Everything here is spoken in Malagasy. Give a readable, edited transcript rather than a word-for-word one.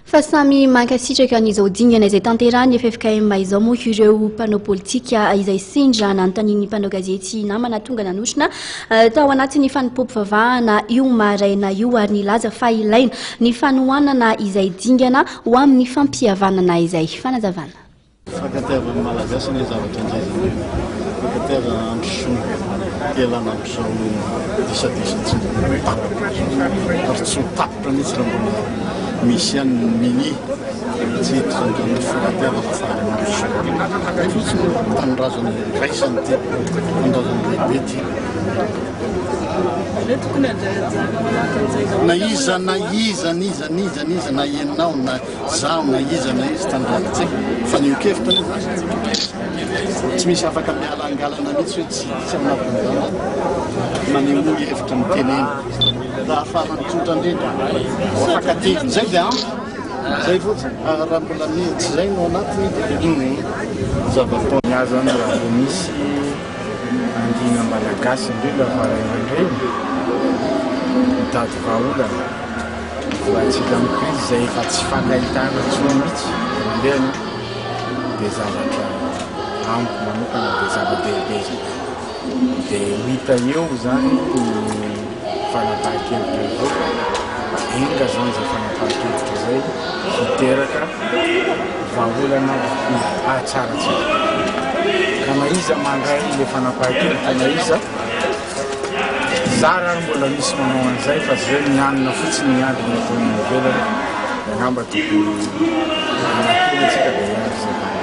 Fa samy mankasitraka an'izao dingana izay tanterahin'ny ffkm izao moa ireo mpanao politika izay sendra nanontanian'ny mpanao gazety namana tonga nanotrona tao anatin'ny fanompoam-pivavahana io maraina io ary nilaza fa ilaina ny fanohanana izay dingana ho amin'ny fampihavanana izay. Fanazavana. Fankatiavan'ny Malagasy anie zavatra ngeza be. Fankatiavana handrosoana, hialana amin'izao disadisa tsy tapitra izao. Ary tsy ho tapitra mihitsy raha mbola misy ihany ny minia tsy hiditra ny fankatiavana fa mandrosoana. Izay fotsiny, tanindrazana iraisana ity, tanindrazana lehibe ity. Na iza na iza, n'iza n'iza n'iza, na ianao na Zaho na iza na iza tanindrazantsika fanehoan-kevitra anie zany tsy misy afaka mialangalana mihitsy hoe tsy tsy ao anatin'izany zany manehoa hevitra mitenena raha farany tsotra indrindra afaka ty zay dia ampy zay fotsiny raha mbola mi tsy zay no anatiny dia zava-poana. Ny ahy zany raha vao misy andiana malagasy indrindra fa ray aman-dreny mitady vahaolana Voantsika amin'ny crise izay efa tsy fankahitana intsony mihitsy voalohany dia zavatra amiko manokana dia zava-dehibe izay. Dia ho hita eo izany ny fanapahan-kevitra hivoaka fa enga izany izay fanapahan-kevitra izay hiteraka vahaolana hahatsara antsika. Ka na iza mandray ilay fanapahan-kevitra na iza Zara ary mbola misy manao an'izay fa tsy hoe mianina fotsiny miandry ny ataony any ivelany dia angamba tokony hanantena tsika dia hiandry izay vahaolana.